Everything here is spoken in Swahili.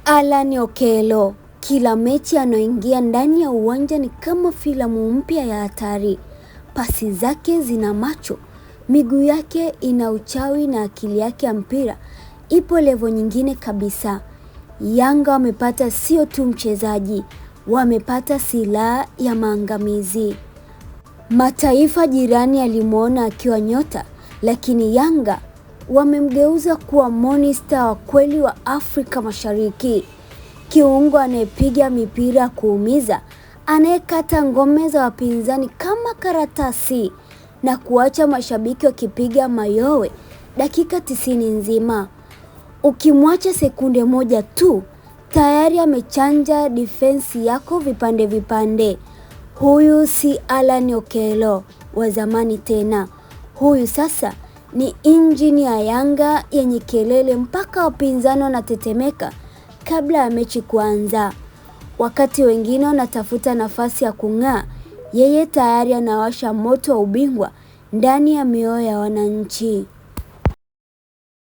Alan Okello, kila mechi anayoingia ndani ya uwanja ni kama filamu mpya ya hatari. Pasi zake zina macho, miguu yake ina uchawi na akili yake ya mpira ipo levo nyingine kabisa. Yanga wamepata sio tu mchezaji, wamepata silaha ya maangamizi. Mataifa jirani yalimwona akiwa nyota, lakini Yanga wamemgeuza kuwa monster wa kweli wa Afrika Mashariki. Kiungo anayepiga mipira ya kuumiza, anayekata ngome za wapinzani kama karatasi na kuacha mashabiki wakipiga mayowe dakika 90 nzima. Ukimwacha sekunde moja tu, tayari amechanja defensi yako vipande vipande. Huyu si Alan Okello wa zamani tena. Huyu sasa ni injini ya Yanga yenye kelele mpaka wapinzani wanatetemeka kabla ya mechi kuanza. Wakati wengine wanatafuta nafasi ya kung'aa, yeye tayari anawasha moto wa ubingwa ndani ya mioyo ya wananchi.